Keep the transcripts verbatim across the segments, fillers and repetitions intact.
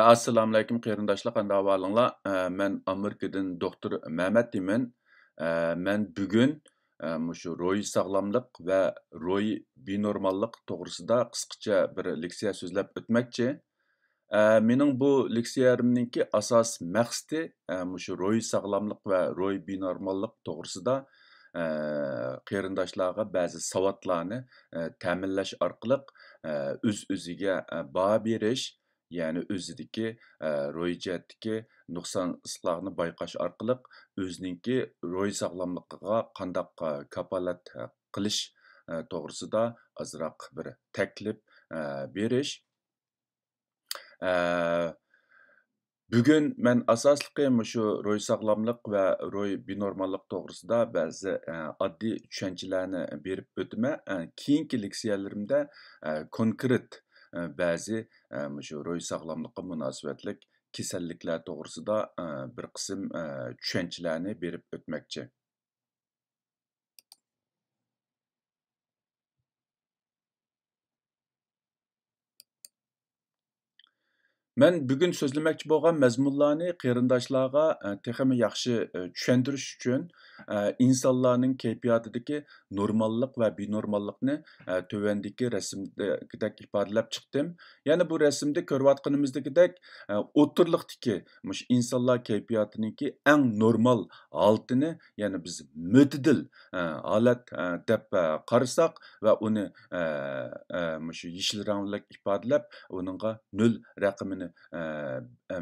ئەسسالامۇئەلەيكۇم قېرىنداشلار، قانداق ئەھۋالىڭلار؟ ئە، مەن ئامېرىكىدىن دوختۇر مەمەت دېمەن. ئە، مەن بۈگۈن، ئە، مۇشۇ روھىي ساغلاملىق ۋە روھىي بىنورماللىق توغرىسىدا قىسقىچە بىر لېكسىيە سۆزلەپ ئۆتمەكچى. ئە، مېنىڭ بۇ لېكسىيەمنىڭكى ئاساسىي مەقسىتى، ئە، مۇشۇ روھىي ساغلاملىق ۋە روھىي بىنورماللىق توغرىسىدا، ئە، قېرىنداشلارغا بەزى ساۋاتلارنى، ئە، تەمىنلەش ئارقىلىق، ئە، ئۆز-ئۆزىگە، ئە، باھا بېرىش، يەنى ئۆزىدىكى، ئە، روھىي جەھەتتىكى نۇقسانلىقلارنى بايقاش ئارقىلىق ئۆزىنىڭكى روھىي ساغلاملىقىغا قانداق، ئە، كاپالەت، ئە، قىلىش، ئە، توغرىسىدا ئازراق بىر تەكلىپ، ئە، بېرىش. ئە، بۈگۈن مەن ئاساسلىقى مۇشۇ روھىي ساغلاملىق ۋە روھىي بىنورماللىق توغرىسىدا بەزى، ئە، ئاددىي چۈشەنچىلەرنى بېرىپ ئۆتىمەن. ئە، كېيىنكى لېكسىيەلىرىمدە، ئە، كونكرېت، ئە، بەزى، ئە، مۇشۇ روھىي ساغلاملىققا مۇناسىۋەتلىك كېسەللىكلەر توغرىسىدا، ئە، بىر قىسىم، ئە، چۈشەنچىلەرنى بېرىپ ئۆتمەكچى. مەن بۈگۈن سۆزلىمەكچى بولغان مەزمۇنلارنى قېرىنداشلارغا، ئە، تېخىمۇ ياخشى، ئە، چۈشەندۈرۈش ئۈچۈن، ئە، ئىنسانلارنىڭ كەيپىياتىدىكى نورماللىق ۋە بىنورماللىقنى، ئە، تۆۋەندىكى رەسىمدىكىدەك ئىپادىلەپ چىقتىم. يەنى بۇ رەسىمدە كۆرۈۋاتقىنىمىزدىكىدەك، ئە، ئوتتۇرىلىقتىكى مۇشۇ ئىنسانلار كەيپىياتىنىڭكى ئەڭ نورمال ھالىتىنى، يەنى بىز مۆتىدىل، ئە، ھالەت، ئە، دەپ، ئە، قارىساق ۋە ئۇنى، ئە، ئە، مۇشۇ يېشىل رەڭ بىلەن ئىپادىلەپ، ئۇنىڭغا نۆل رەقىمىنى، ئە، ئە،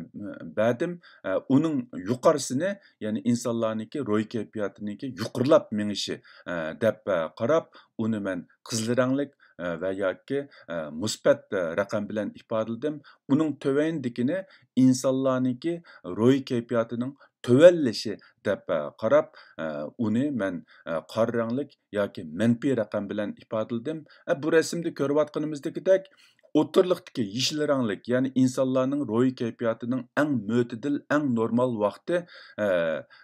بەردىم. ئە، ئۇنىڭ يۇقىرىسىنى، يەنى ئىنسانلارنىڭكى روھىي كەيپىياتىنىڭكى يۇقىرىلاپ مېڭىشى، ئە، دەپ، ئە، قاراپ، ئۇنى مەن قىزىل رەڭلىك، ئە، ۋە ياكى، ئە، مۇسبەت، ئە، رەقەم بىلەن ئىپادىلىدىم. ئۇنىڭ تۆۋەندىكىنى ئىنسانلارنىڭكى روھىي كەيپىياتىنىڭ تۆۋەنلىشى دەپ، ئە، قاراپ، ئە، ئۇنى مەن، ئە، قارا رەڭلىك ياكى مەنپىي رەقەم بىلەن ئىپادىلىدىم. ئە، بۇ رەسىمدە كۆرۈۋاتقىنىمىزدىكىدەك، ئوتتۇرىلىقتىكى يېشىل رەڭلىك، يەنى ئىنسانلارنىڭ روھىي كەيپىياتىنىڭ ئەڭ مۆتىدىل، ئەڭ نورمال ۋاقتى، ئە،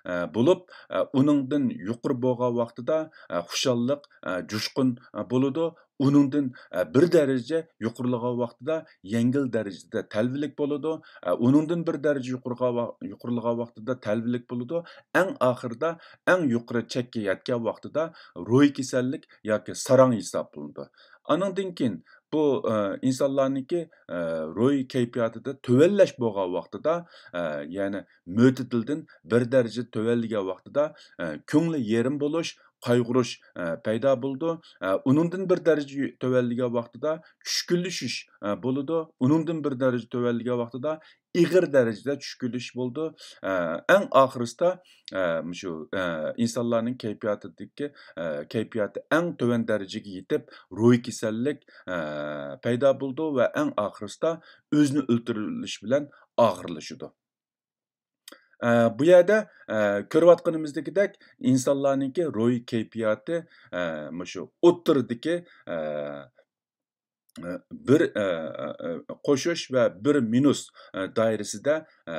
ئە، بولۇپ، ئە، ئۇنىڭدىن يۇقىرى بولغان ۋاقتىدا، ئە، خۇشاللىق، ئە، جۇشقۇن، ئە، بولىدۇ. ئۇنىڭدىن، ئە، بىر دەرىجە يۇقىرىلىغان ۋاقتىدا يەڭگىل دەرىجىدە تەلۋىلىك بولىدۇ. ئە، ئۇنىڭدىن بىر دەرىجە يۇقىرىغا ۋا-، يۇقىرىلىغان ۋاقتىدا تەلۋىلىك بولىدۇ. ئەڭ ئاخىرىدا، ئەڭ يۇقىرى چەككە يەتكەن ۋاقتىدا روھىي كېسەللىك ياكى ساراڭ ھېسابلىنىدۇ. ئانىڭدىن كېيىن بۇ، ئە، ئىنسانلارنىڭكى، ئە، روھىي كەيپىياتىدا تۆۋەنلەش بولغان ۋاقتىدا، ئە، يەنى مۆتىدىلدىن بىر دەرىجە تۆۋەنلىگەن ۋاقتىدا، ئە، كۆڭلى يېرىم بولۇش، قايغۇرۇش، ئە، پەيدا بولىدۇ. ئە، ئۇنىڭدىن بىر دەرىجە يۇ-، تۆۋەنلىگەن ۋاقتىدا چۈشكۈنلىشىش، ئە، بولىدۇ. ئۇنىڭدىن بىر دەرىجە تۆۋەنلىگەن ۋاقتىدا ئېغىر دەرىجىدە چۈشكۈنلىشىش بولىدۇ. ئە، ئەڭ ئاخىرسىدا، ئە، مۇشۇ، ئە، ئىنسانلارنىڭ كەيپىياتىدىكى، ئە، كەيپىياتى ئەڭ تۆۋەن دەرىجىگە يېتىپ، روھىي كېسەللىك، ئە، پەيدا بولىدۇ ۋە ئەڭ ئاخىرسىدا ئۆزىنى ئۆلتۈرۈۋېلىش بىلەن ئاخىرلىشىدۇ. ئە، بۇ يەردە، ئە، كۆرۈۋاتقىنىمىزدىكىدەك ئىنسانلارنىڭكى روھىي كەيپىياتى، ئە، مۇشۇ ئوتتۇرىدىكى، ئە، ئە، بىر، ئە، ئە، قوشۇش ۋە بىر مىنۇس، ئە، دائىرىسىدە، ئە،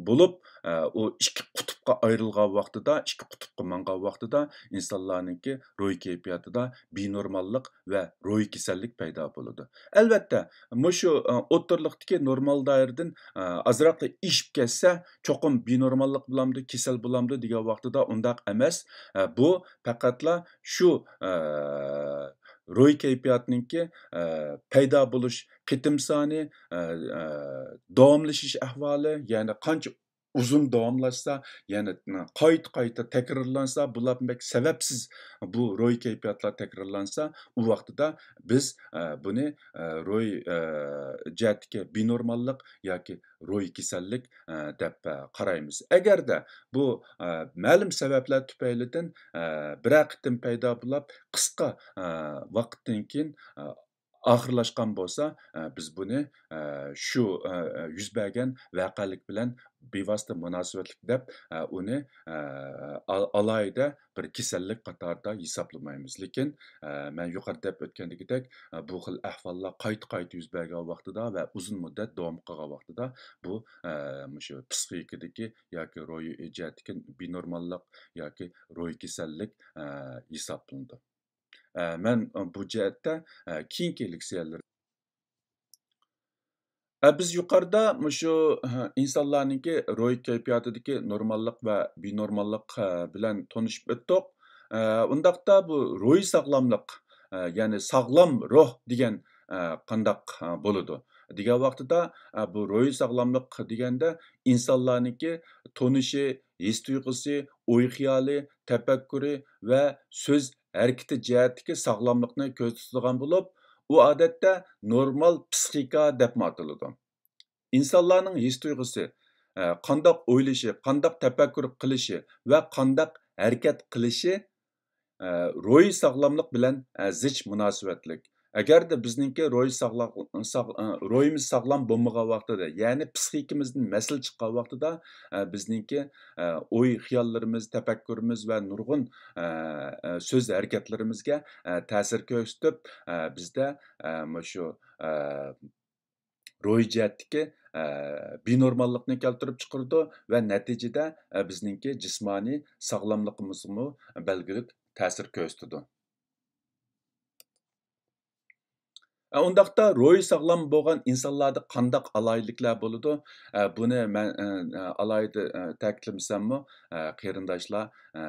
بولۇپ، ئە، ئۇ ئىككى قۇتۇپقا ئايرىلغان ۋاقتىدا، ئىككى قۇتۇپقا ماڭغان ۋاقتىدا ئىنسانلارنىڭكى روھىي كەيپىياتىدا بىنورماللىق ۋە روھىي كېسەللىك پەيدا بولىدۇ. ئەلۋەتتە، مۇشۇ، ئە، ئوتتۇرىلىقتىكى نورمال دائىرىدىن، ئە، ئازراقلا ئېشىپ كەتسە، چوقۇم بىنورماللىق بولامدۇ، كېسەل بولامدۇ دېگەن ۋاقتىدا ئۇنداق ئەمەس. ئە، بۇ پەقەتلا شۇ، ئە، روھىي كەيپىياتنىڭكى، ئە، پەيدا بولۇش قېتىم سانى، ئە، ئە، داۋاملىشىش ئەھۋالى، يەنى قانچە ئۇزۇن داۋاملاشسا، يەنى قايتا-قايتا تەكرارلانسا، بۇلار بەك سەۋەبسىز بۇ روھىي كەيپىياتلار تەكرارلانسا، ئۇ ۋاقتىدا بىز، ئە، بۇنى، ئە، روھىي، ئە، جەھەتتىكى بىنورماللىق ياكى روھىي كېسەللىك، ئە، دەپ، ئە، قارايمىز. ئەگەردە بۇ، ئە، مەلۇم سەۋەبلەر تۈپەيلىدىن، ئە، بىرەر قېتىم پەيدا بولۇپ، قىسقا، ئە، ۋاقىتتىن كېيىن، ئە، ئاخىرلاشقان بولسا، ئە، بىز بۇنى، ئە، شۇ، ئە، ئە، يۈز بەرگەن ۋەقەلىك بىلەن بىۋاسىتە مۇناسىۋەتلىك دەپ، ئە، ئۇنى، ئە، ئا-، ئالاھىدە بىر كېسەللىك قاتارىدا ھېسابلىمايمىز. لېكىن، ئە، مەن يۇقىرىدا دەپ ئۆتكەندىكىدەك، ئە، بۇ خىل ئەھۋاللار قايتا-قايتا يۈز بەرگەن ۋاقتىدا ۋە ئۇزۇن مۇددەت داۋام قىلغان ۋاقتىدا بۇ، ئە، مۇشۇ پسىخىكىدىكى ياكى روھىي جەھەتتىكى بىنورماللىق ياكى روھىي كېسەللىك، ئە، ھېسابلىنىدۇ. ئە، مەن بۇ جەھەتتە، ئە، كېيىنكى لېكسىيەلىرى ئە، بىز يۇقىرىدا مۇشۇ، ئە، ئىنسانلارنىڭكى روھىي كەيپىياتىدىكى نورماللىق ۋە بىنورماللىق، ئە، بىلەن تونۇشۇپ ئۆتتۇق. ئە، ئۇنداقتا بۇ روھىي ساغلاملىق، ئە، يەنى ساغلام روھ دېگەن، ئە، قانداق، ئە، بولىدۇ؟ دېگەن ۋاقتىدا، ئە، بۇ روھىي ساغلاملىق دېگەندە ئىنسانلارنىڭكى تونۇشى، ھېس-تۇيغۇسى، ئوي-خىيالى، تەپەككۇرى ۋە سۆز ھەرىكىتى جەھەتتىكى ساغلاملىقنى كۆزدە تۇتىدىغان بولۇپ، ئۇ ئادەتتە نورمال پسىخىكا دەپمۇ ئاتىلىدۇ. ئىنسانلارنىڭ ھېس-تۇيغۇسى، ئە، قانداق ئويلىشى، قانداق تەپەككۇر قىلىشى ۋە قانداق ھەرىكەت قىلىشى، ئە، روھىي ساغلاملىق بىلەن، ئە، زىچ مۇناسىۋەتلىك. ئەگەردە بىزنىڭكى روھىي ساغلام، ساغ-، ئە، روھىمىز ساغلام بولمىغان ۋاقتىدا، يەنى پسىخىكىمىزدىن مەسىلە چىققان ۋاقتىدا، ئە، بىزنىڭكى، ئە، ئوي-خىياللىرىمىز، تەپەككۇرىمىز ۋە نۇرغۇن، ئە، ئە، سۆز ھەرىكەتلىرىمىزگە، ئە، تەسىر كۆرسىتىپ، ئە، بىزدە، ئە، مۇشۇ، ئە، روھىي جەھەتتىكى، ئە، بىنورماللىقنى كەلتۈرۈپ چىقىرىدۇ ۋە نەتىجىدە، ئە، بىزنىڭكى جىسمانىي ساغلاملىقىمىزغىمۇ بەلگىلىك تەسىر كۆرسىتىدۇ. ئە، ئۇنداقتا روھى ساغلام بولغان ئىنسانلاردا قانداق ئالاھىدىلىكلەر بولىدۇ؟ ئە، بۇنى مەن، ئە، ئە، ئالاھىدە، ئە، تەكىتلىمىسەممۇ، ئە، قېرىنداشلار، ئە،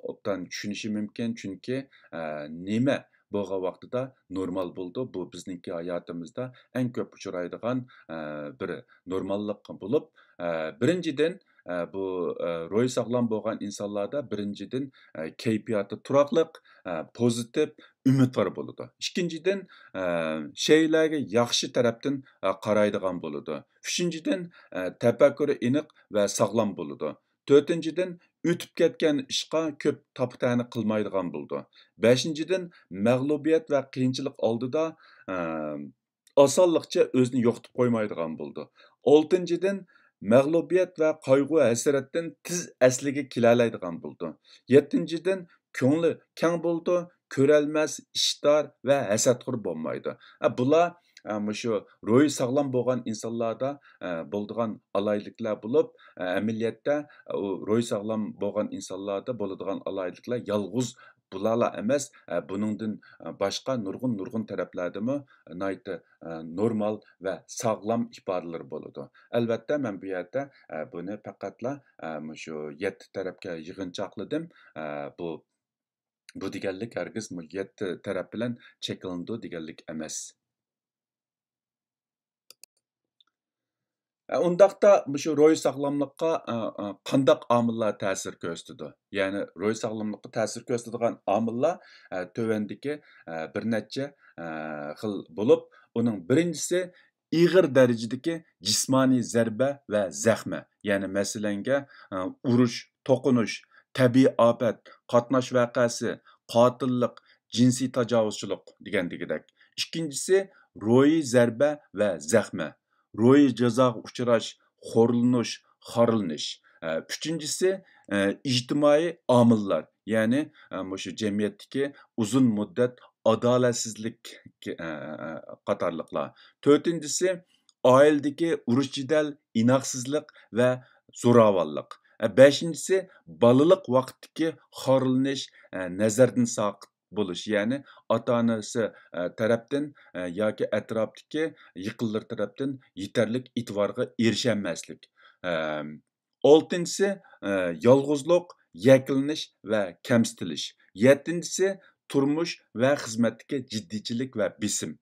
ئوبدان چۈشىنىشى مۇمكىن. چۈنكى، ئە، نېمە بولغان ۋاقتىدا نورمال بولىدۇ. بۇ بىزنىڭكى ھاياتىمىزدا ئەڭ كۆپ ئۇچرايدىغان، ئە، بىر نورماللىق بولۇپ، ئە، بىرىنچىدىن، ئە، بۇ، ئە، روھى ساغلام بولغان ئىنسانلاردا بىرىنچىدىن، ئە، كەيپىياتى تۇراقلىق، ئە، پوزىتىپ، ئۈمىدۋار بولىدۇ. ئىككىنچىدىن، ئە، شەيئىلەرگە ياخشى تەرەپتىن، ئە، قارايدىغان بولىدۇ. ئۈچىنچىدىن، ئە، تەپەككۇرى ئېنىق ۋە ساغلام بولىدۇ. تۆتىنچىدىن، ئۆتۈپ كەتكەن ئىشقا كۆپ تاپا-تەنە قىلمايدىغان بولىدۇ. بەشىنچىدىن، مەغلۇبىيەت ۋە قىيىنچىلىق ئالدىدا، ئە، ئاسانلىقچە ئۆزىنى يوقىتىپ قويمايدىغان بولىدۇ. ئالتىنچىدىن، مەغلۇبىيەت ۋە قايغۇ-ھەسرەتتىن تېز ئەسلىگە كېلەلەيدىغان بولىدۇ. يەتتىنچىدىن، كۆڭلى كەڭ بولىدۇ، كۆرەلمەس، ئىشتار ۋە ھەسەتخور بولمايدۇ. ئە، بۇلار، ئە، مۇشۇ روھى ساغلام بولغان ئىنسانلاردا، ئە، بولىدىغان ئالاھىدىلىكلەر بولۇپ، ئە، ئەمەلىيەتتە، ئە، ئۇ روھى ساغلام بولغان ئىنسانلاردا بولىدىغان ئالاھىدىلىكلەر يالغۇز بۇلارلا ئەمەس، ئە، بۇنىڭدىن، ئە، باشقا نۇرغۇن، نۇرغۇن تەرەپلەردىمۇ ناھايىتى، ئە، نورمال ۋە ساغلام ئىپادىلىرى بولىدۇ. ئەلۋەتتە، مەن بۇ يەردە، ئە، بۇنى پەقەتلا، ئە، مۇشۇ يەتتە تەرەپكە يىغىنچاقلىدىم. ئە، بۇ، بۇ دېگەنلىك ھەرگىز مۇ-، يەتتە تەرەپ بىلەن چەكلىنىدۇ دېگەنلىك ئەمەس. ئە، ئۇنداقتا مۇشۇ روھىي ساغلاملىققا، ئە، ئە، قانداق ئامىللار تەسىر كۆرسىتىدۇ؟ يەنى روھىي ساغلاملىققا تەسىر كۆرسىتىدىغان ئامىللار، ئە، تۆۋەندىكى، ئە، بىر نەچچە، ئە، خىل بولۇپ، ئۇنىڭ بىرىنچىسى ئېغىر دەرىجىدىكى جىسمانىي زەربە ۋە زەخمە. يەنى مەسىلەنگە، ئە، ئۇرۇش، توقۇنۇش، تەبىئىي ئاپەت، قاتناش ۋەقەسى، قاتىللىق، جىنسىي تاجاۋۇزچىلىق دېگەندىكىدەك. ئىككىنچىسى، روھىي زەربە ۋە زەخمە، روھىي جازاغا ئۇچراش، خورلىنىش، خارلىنىش. ئە، ئۈچىنچىسى، ئە، ئىجتىمائىي ئامىللار، يەنى، ئە، مۇشۇ جەمئىيەتتىكى ئۇزۇن مۇددەت ئادالەتسىزلىك، ئە، ئە، قاتارلىقلار. تۆتىنچىسى، ئائىلىدىكى ئۇرۇش-جېدەل، ئىناقسىزلىق ۋە زوراۋانلىق. ئە، بەشىنچىسى، بالىلىق ۋاقىتتىكى خارلىنىش، ئە، نەزەردىن ساقىت بولۇش، يەنى ئاتا-ئانىسى، ئە، تەرەپتىن، ئە، ياكى ئەتراپتىكى يېقىنلىرى تەرەپتىن يېتەرلىك ئېتىبارغا ئېرىشەلمەسلىك. ئە، ئالتىنچىسى، ئە، يالغۇزلۇق، يەكلىنىش ۋە كەمسىتىلىش. يەتتىنچىسى، تۇرمۇش ۋە خىزمەتتىكى جىددىيچىلىك ۋە بېسىم.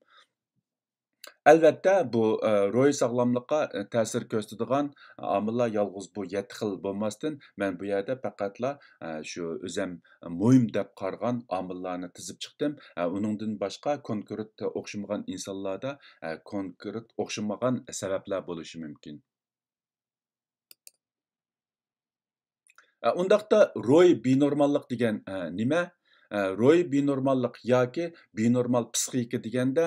ئەلۋەتتە، بۇ، ئە، روھىي ساغلاملىققا، ئە، تەسىر كۆرسىتىدىغان ئامىللار يالغۇز بۇ يەتتە خىل بولماستىن، مەن بۇ يەردە پەقەتلا، ئە، شۇ ئۆزەم مۇھىم دەپ قارىغان ئامىللارنى تىزىپ چىقتىم. ئە، ئۇنىڭدىن باشقا كونكرېت ئوخشىمىغان ئىنسانلاردا، ئە، كونكرېت ئوخشىمىغان سەۋەبلەر بولۇشى مۇمكىن. ئە، ئۇنداقتا روھىي بىنورماللىق دېگەن، ئە، نېمە؟ ئە، روھىي بىنورماللىق ياكى بىنورمال پسىخىكا دېگەندە،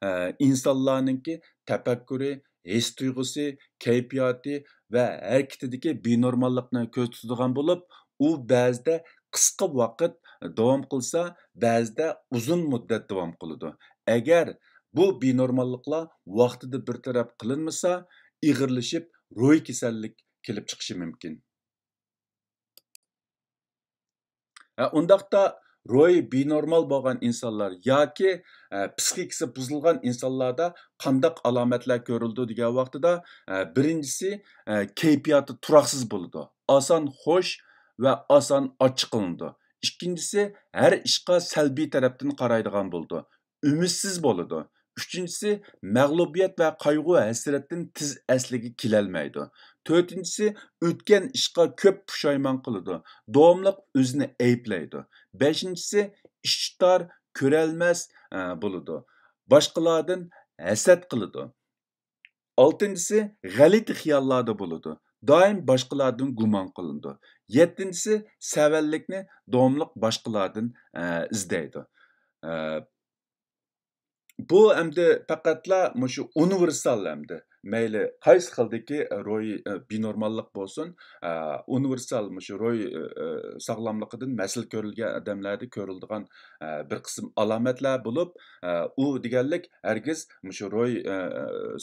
ئە، ئىنسانلارنىڭكى تەپەككۇرى، ھېس-تۇيغۇسى، كەيپىياتى ۋە ھەرىكىتىدىكى بىنورماللىقنى كۆزدە تۇتىدىغان بولۇپ، ئۇ بەزىدە قىسقا ۋاقىت داۋام قىلسا، بەزىدە ئۇزۇن مۇددەت داۋام قىلىدۇ. ئەگەر بۇ بىنورماللىقلار ۋاقتىدا بىر تەرەپ قىلىنمىسا، ئېغىرلىشىپ روھىي كېسەللىك كېلىپ چىقىشى مۇمكىن. ھە، ئۇنداقتا روھى بىنورمال بولغان ئىنسانلار ياكى، ئە، پسىخىكىسى بۇزۇلغان ئىنسانلاردا قانداق ئالامەتلەر كۆرۈلىدۇ دېگەن ۋاقتىدا، ئە، بىرىنچىسى، ئە، كەيپىياتى تۇراقسىز بولىدۇ، ئاسان خوش ۋە ئاسان ئاچچىقلىنىدۇ. ئىككىنچىسى، ھەر ئىشقا سەلبىي تەرەپتىن قارايدىغان بولىدۇ، ئۈمىدسىز بولىدۇ. ئۈچىنچىسى، مەغلۇبىيەت ۋە قايغۇ-ھەسرەتتىن تېز ئەسلىگە كېلەلمەيدۇ. تۆتىنچىسى، ئۆتكەن ئىشقا كۆپ پۇشايمان قىلىدۇ، داۋاملىق ئۆزىنى ئەيىبلەيدۇ. بەشىنچىسى، ئىچى تار، كۆرەلمەس، ئە، بولىدۇ. باشقىلاردىن ھەسەت قىلىدۇ. ئالتىنچىسى، غەلىتە خىياللاردا بولىدۇ. دائىم باشقىلاردىن گۇمان قىلىنىدۇ. يەتتىنچىسى، سەۋەنلىكنى داۋاملىق باشقىلاردىن، ئە، ئىزدەيدۇ. ئە، بۇ ئەمدى پەقەتلا مۇشۇ ئۇنىۋېرسال ئەمدى. مەيلى قايسى خىلدىكى روھىي، ئە، بىنورماللىق بولسۇن، ئە، ئۇنىۋېرسال مۇشۇ روھىي، ئە، ئە، ساغلاملىقىدىن مەسىلە كۆرۈلگەن ئادەملەردە كۆرۈلىدىغان، ئە، بىر قىسىم ئالامەتلەر بولۇپ، ئە، ئۇ دېگەنلىك ھەرگىز مۇشۇ روھىي، ئە،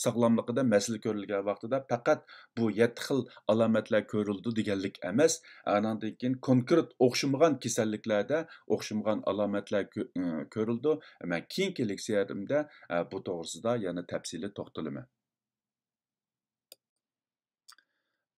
ساغلاملىقىدا مەسىلە كۆرۈلگەن ۋاقتىدا پەقەت بۇ يەتتە خىل ئالامەتلەر كۆرۈلىدۇ دېگەنلىك ئەمەس. ئانىڭدىن كېيىن كونكرېت ئوخشىمىغان كېسەللىكلەردە ئوخشىمىغان ئالامەتلەر كۆ-، ئە، كۆرۈلىدۇ. مەن كېيىنكى لېكسىيەمدە، ئە، بۇ توغرىسىدا يەنە تەپسىلىي توختىلىمەن.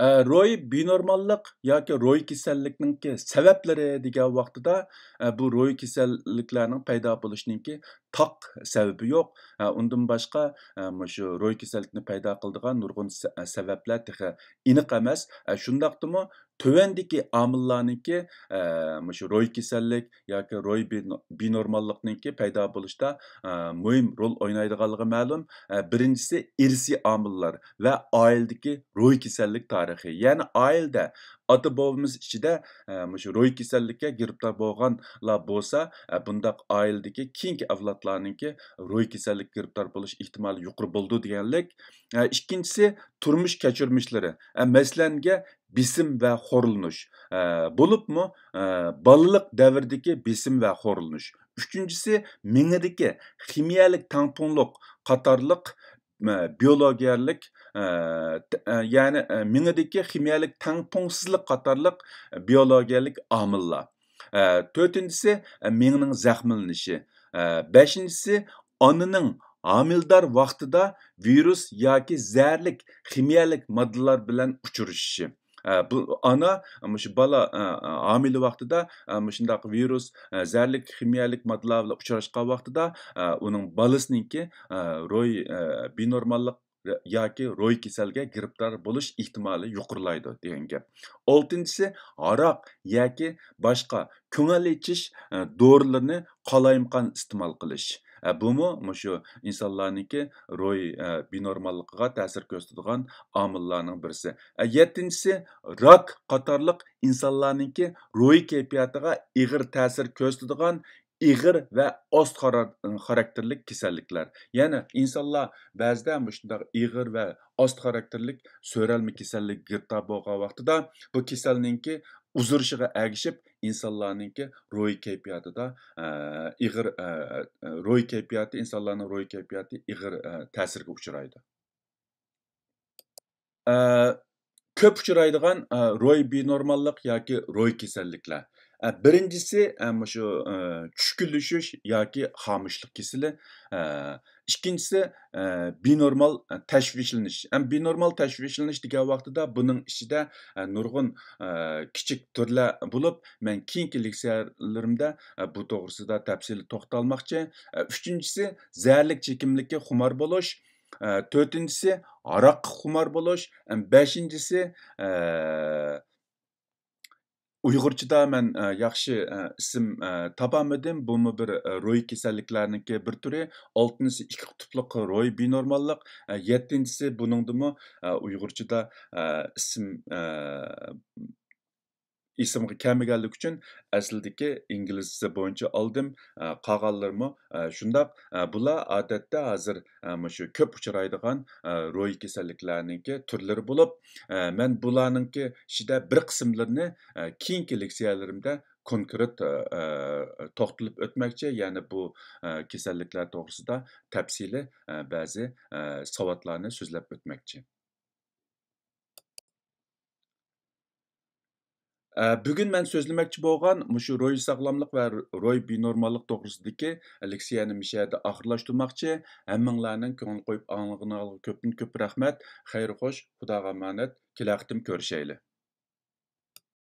ئە، روھىي بىنورماللىق ياكى روھىي كېسەللىكنىڭكى سەۋەبلىرى دېگەن ۋاقتىدا، ئە، بۇ روھىي كېسەللىكلەرنىڭ پەيدا بولۇشىنىڭكى تاق سەۋەبى يوق. ئە، ئۇندىن باشقا، ئە، مۇشۇ روھىي كېسەللىكنى پەيدا قىلىدىغان نۇرغۇن سە-، سەۋەبلەر تېخى ئېنىق ئەمەس. ئە، شۇنداقتىمۇ تۆۋەندىكى ئامىللارنىڭكى، ئە، مۇشۇ روھىي كېسەللىك ياكى روھىي بىنو-، بىنورماللىقنىڭكى پەيدا بولۇشتا، ئە، مۇھىم رول ئوينايدىغانلىقى مەلۇم. ئە، بىرىنچىسى ئىرسىي ئامىللار ۋە ئائىلىدىكى روھىي كېسەللىك تارىخى. يەنى ئائىلىدە ئاتا-بوۋىمىز ئىچىدە، ئە، مۇشۇ روھىي كېسەللىككە گىرىپتار بولغانلار بولسا، ئە، بۇنداق ئائىلىدىكى كېيىنكى ئەۋلادلارنىڭكى روھىي كېسەللىككە گىرىپتار بولۇش ئېھتىمالى يۇقىرى بولىدۇ دېگەنلىك. ئە، ئىككىنچىسى تۇرمۇش كەچۈرمىشلىرى. ئە، مەسىلەنگە بېسىم ۋە خورلىنىش، ئە، بولۇپمۇ، ئە، بالىلىق دەۋرىدىكى بېسىم ۋە خورلىنىش. ئۈچىنچىسى، مېڭىدىكى خىمىيەلىك تەڭپۇڭلۇق قاتارلىق، ئە، بىيولوگىيەلىك، ئە، ت-، ئە، يەنى، ئە، مېڭىدىكى خىمىيەلىك تەڭپۇڭسىزلىق قاتارلىق بىيولوگىيەلىك ئامىللار. ئە، تۆتىنچىسى، ئە، مېڭىنىڭ زەخىملىنىشى. ئە، بەشىنچىسى، ئانىنىڭ ھامىلىدار ۋاقتىدا ۋىرۇس ياكى زەھەرلىك خىمىيەلىك ماددىلار بىلەن ئۇچرىشىشى. ئە، بۇ ئانا مۇشۇ بالا، ئە، ئە، ھامىلە ۋاقتىدا، ئە، مۇشۇنداق ۋىرۇس، ئە، زەھەرلىك خىمىيەلىك ماددىلار بىلەن ئۇچراشقان ۋاقتىدا، ئە، ئۇنىڭ بالىسىنىڭكى، ئە، روھىي، ئە، بىنورماللىق ياكى روھىي كېسەلگە گىرىپتار بولۇش ئېھتىمالى يۇقىرىلايدۇ دېگەن گەپ. ئالتىنچىسى، ھاراق ياكى باشقا كۆڭۈل ئېچىش، ئە، دورىلىرىنى قالايمىقان ئىستېمال قىلىش. ئە، بۇمۇ مۇشۇ ئىنسانلارنىڭكى روھىي، ئە، بىنورماللىقىغا تەسىر كۆرسىتىدىغان ئامىللارنىڭ بىرسى. ئە، يەتتىنچىسى، راك قاتارلىق ئىنسانلارنىڭكى روھىي كەيپىياتىغا ئېغىر تەسىر كۆرسىتىدىغان ئېغىر ۋە ئاست خارا-، خاراكتېرلىك كېسەللىكلەر. يەنى ئىنسانلار بەزىدە مۇشۇنداق ئېغىر ۋە ئاست خاراكتېرلىك سۆرەلمە كېسەللىككە گىرىپتار بولغان ۋاقتىدا بۇ كېسەلنىڭكى ئۇزىرىشىغا ئەگىشىپ ئىنسانلارنىڭكى روھىي كەيپىياتىدا، ئە، ئېغىر، ئە، ئە، روھىي كەيپىياتى، ئىنسانلارنىڭ روھىي كەيپىياتى ئېغىر، ئە، تەسىرگە ئۇچرايدۇ. ئە، كۆپ ئۇچرايدىغان، ئە، روھىي بىنورماللىق ياكى روھىي كېسەللىكلەر. ئە، بىرىنچىسى، ئە، مۇشۇ، ئە، چۈشكۈنلىشىش ياكى خامۇشلۇق كېسىلى. ئە، ئىككىنچىسى، ئە، بىنورمال، ئە، تەشۋىشلىنىش. ئەم، بىنورمال تەشۋىشلىنىش دېگەن ۋاقتىدا بۇنىڭ ئىچىدە، ئە، نۇرغۇن، ئە، كىچىك تۈرلەر بولۇپ، مەن كېيىنكى لېكسىيەلىرىمدە، ئە، بۇ توغرىسىدا تەپسىلىي توختالماقچى. ئە، ئۈچىنچىسى، زەھەرلىك چېكىملىككە خۇمار بولۇش. ئە، تۆتىنچىسى، ھاراققا خۇمار بولۇش. ئەم، بەشىنچىسى، ئە، ئۇيغۇرچىدا مەن، ئە، ياخشى، ئە، ئىسىم، ئە، تاپالمىدىم. بۇمۇ بىر، ئە، روھىي كېسەللىكلەرنىڭكى بىر تۈرى. ئالتىنچىسى ئىككى قۇتۇپلۇق روھىي بىنورماللىق. ئە، يەتتىنچىسى بۇنىڭدىمۇ، ئە، ئۇيغۇرچىدا، ئە، ئىسىم، ئە، ئېسىمگە كەلمىگەنلىكى ئۈچۈن ئەسلىدىكى ئىنگلىزچىسى بويىچە ئالدىم. ئە، قالغانلىرىمۇ، ئە، شۇنداق. ئە، بۇلار ئادەتتە ھازىر، ئە، مۇشۇ كۆپ ئۇچرايدىغان، ئە، روھىي كېسەللىكلەرنىڭكى تۈرلىرى بولۇپ، ئە، مەن بۇلارنىڭكى ئىچىدە بىر قىسىملىرىنى، ئە، كېيىنكى لېكسىيەلىرىمدە كونكرېت، ئە، ئە، توختىلىپ ئۆتمەكچى. يەنى بۇ، ئە، كېسەللىكلەر توغرىسىدا تەپسىلىي، ئە، بەزى، ئە، ساۋاتلارنى سۆزلەپ ئۆتمەكچى. ئە، بۈگۈن مەن سۆزلىمەكچى بولغان مۇشۇ روھىي ساغلاملىق ۋە روھىي بىنورماللىق توغرىسىدىكى لېكسىيەنى مۇشۇ يەردە ئاخىرلاشتۇرماقچى. ھەممىڭلارنىڭ كۆڭۈل قويۇپ ئاڭلىغىنىڭلارغا كۆپتىن كۆپ رەھمەت. خەير خوش، خۇداغا ئامانەت. كېلەر قېتىم كۆرۈشەيلى.